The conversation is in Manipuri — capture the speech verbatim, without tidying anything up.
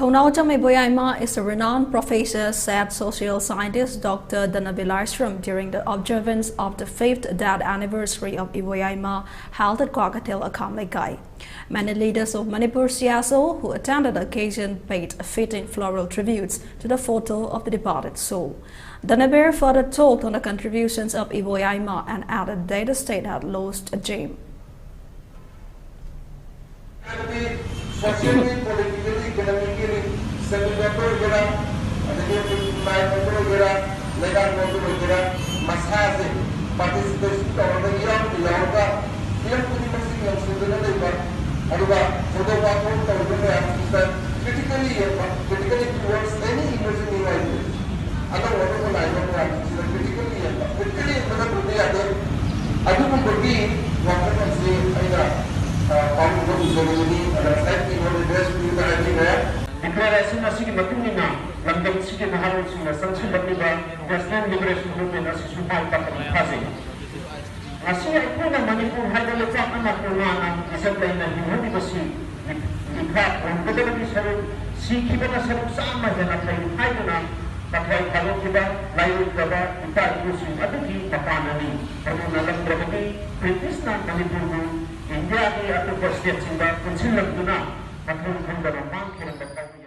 Thounaojam Iboyaima is a renowned professor, said social scientist Doctor Dhanabir Laishram during the observance of the fifth death anniversary of Iboyaima held at Kwakatel Akhamleikai. Many leaders of Manipur C S O who attended the occasion paid fitting floral tributes to the photo of the departed soul. Dhanabir further talked on the contributions of Iboyaima and added that the state had lost a gem. ꯍꯥꯏꯕꯗꯤ socially, politically, economically, semi member ꯑꯣꯏꯒꯦꯔꯥ, ꯑꯗꯒꯤ ꯃꯥꯏ member ꯑꯣꯏꯒꯦꯔꯥ, ꯂꯩꯉꯥꯛ member ꯑꯣꯏꯒꯦꯔꯥ, ꯃꯁꯥꯁꯦ participation ꯇꯧꯔꯒ, ꯌꯥꯎꯗ ꯌꯥꯎꯔꯒ, ꯍꯤꯔꯝ ꯈꯨꯗꯤꯡꯃꯛꯁꯤ ꯌꯦꯡꯁꯤꯟꯗꯨꯅ ꯂꯩꯕ, ꯑꯗꯨꯒ ꯊꯧꯗꯣꯛ ꯋꯥꯊꯣꯛ ꯇꯧꯔꯤꯕ ꯃꯌꯥꯝꯁꯤꯗ critically ꯌꯦꯡꯕ, critically towards any emerging idea, ꯑꯅꯧ ꯑꯅꯧꯕ ꯂꯥꯛꯏꯕ ꯃꯌꯥꯝꯁꯤꯗ critically ꯌꯦꯡꯕ, critically ꯌꯦꯡꯕ ꯅꯠꯇ꯭ꯔꯗꯤ ꯌꯥꯗꯦ꯫ ꯑꯗꯨꯒꯨꯝꯕꯒꯤ ꯋꯥꯈꯜꯂꯣꯟꯁꯤ ꯑꯩꯅ, ꯑ, ꯄꯥꯎꯗꯝꯗ ꯎꯖꯕꯗꯨꯅꯤ꯫ ꯑꯗ ꯉꯁꯥꯏ keynote address ꯄꯤꯕꯗ ꯍꯥꯏꯕꯤꯈ꯭ꯔꯦ꯫ Declaration ꯑꯁꯤꯒꯤ ꯃꯇꯨꯡ ꯏꯟꯅ ꯂꯝꯗꯝꯁꯤꯒꯤ ꯅꯍꯥꯔꯣꯜꯁꯤꯡꯅ ꯆꯪꯁꯤꯜꯂꯛꯂꯤꯕ National Liberation Movement ꯑꯁꯤꯁꯨ ꯃꯥꯏ ꯄꯥꯛꯀꯅꯤ ꯊꯥꯖꯩ꯫ ꯉꯁꯤ ꯑꯩꯈꯣꯏꯅ ꯃꯅꯤꯄꯨꯔ ꯍꯥꯏꯕ ꯂꯩꯄꯥꯛ ꯑꯃ ꯇꯣꯉꯥꯟꯅ ꯏꯖꯠ ꯂꯩꯅ ꯍꯤꯡꯍꯜꯂꯤꯕꯁꯤ ꯃꯤꯈꯥ ꯄꯣꯟꯒꯗꯕꯒꯤ ꯁꯔꯨꯛ, ꯁꯤꯈꯤꯕꯅ ꯁꯔꯨꯛ ꯆꯥꯝꯃ ꯍꯦꯟꯅ ꯐꯩ ꯍꯥꯏꯗꯨꯅ ꯃꯊ꯭ꯋꯥꯏ ꯊꯥꯗꯣꯛꯈꯤꯕ ꯂꯥꯏꯑꯣꯏꯈ꯭ꯔꯕ ꯏꯄꯥ ꯏꯄꯨꯁꯤꯡ ꯑꯗꯨꯒꯤ ꯃꯄꯥꯟꯅꯅꯤ꯫ ꯃꯗꯨ ꯅꯠꯂꯝꯗ꯭ꯔꯕꯗꯤ ꯕ꯭ꯔꯤꯇꯤꯁꯅ ꯃꯅꯤꯄꯨꯔꯕꯨ ꯏꯟꯗꯤꯌꯥꯒꯤ ꯑꯇꯣꯞꯄ stateꯁꯤꯡꯗ ꯄꯨꯟꯁꯤꯜꯂꯝꯗꯨꯅ ꯃꯊꯣꯡ ꯈꯪꯗꯅ ꯃꯥꯡꯈꯤꯔꯝꯕ ꯊꯧꯗꯣꯛ